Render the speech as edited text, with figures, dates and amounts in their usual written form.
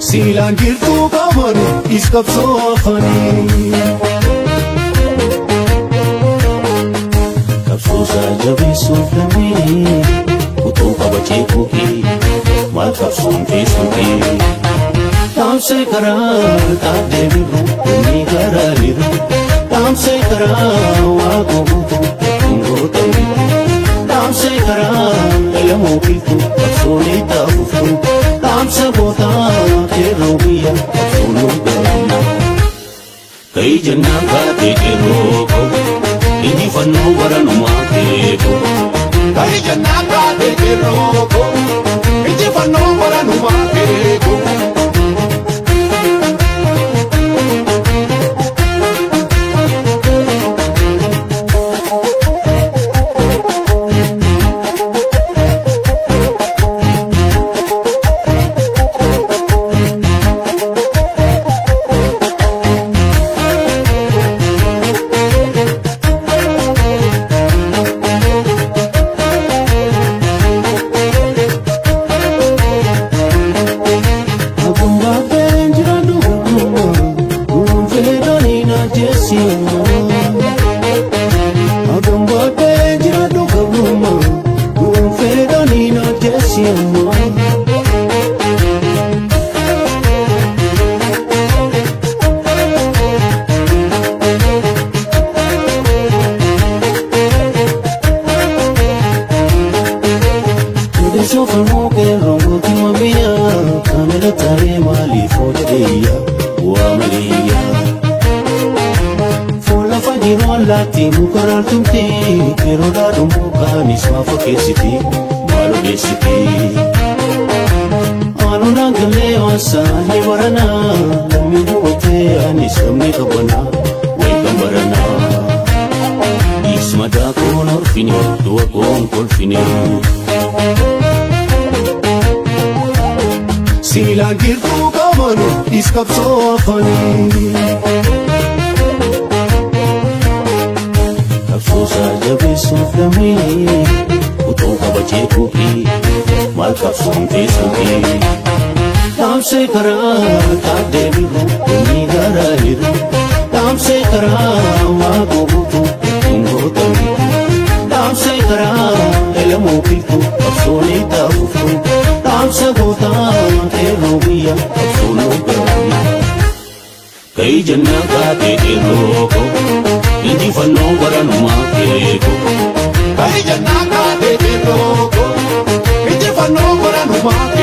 Siilaan jirtuu qaamani is qabsoo afanii. Qabsoosaa jabeessuuf lammii utuu qaba ceekuufi maal qabsoon teessuufi. Dhaamsee karaa taaddee birru inni karaa jiru. Dhaamsee karaa waa gootu ittiin gootamne. Dhaamsee karaa elamoo biiftu qabsoon taafuftu. Dhaamsa gootaa qeerroo biyya qabsoon gaariidha. Kayi jennaan kaatee qeerroo koo injifannoo baranumaa keekoo. Kayi jennaan kaatee qeerroo koo injifannoo baranumaa keekoo. Siilaan jirtuu qaamani is qabsoo afanii. Qabsoosaa jabeessuuf lammii utuu qaba ceekuufi maal qabsoon teessuufi. Dhaamsee karaa taaddee birru inni garaa jiru. Dhaamsee karaa waa gootu ittiin gootamne. Dhaamsee karaa elamoo biiftu qabsoon taafuftu. Dhaamsa gootaa qeerroo biyya qabsoon gaariidha. Kayi jennaan kaatee qeerroo koo injifannoo baranumaa keekoo. Kayi jennaan kaatee qeerroo koo injifannoo baranumaa.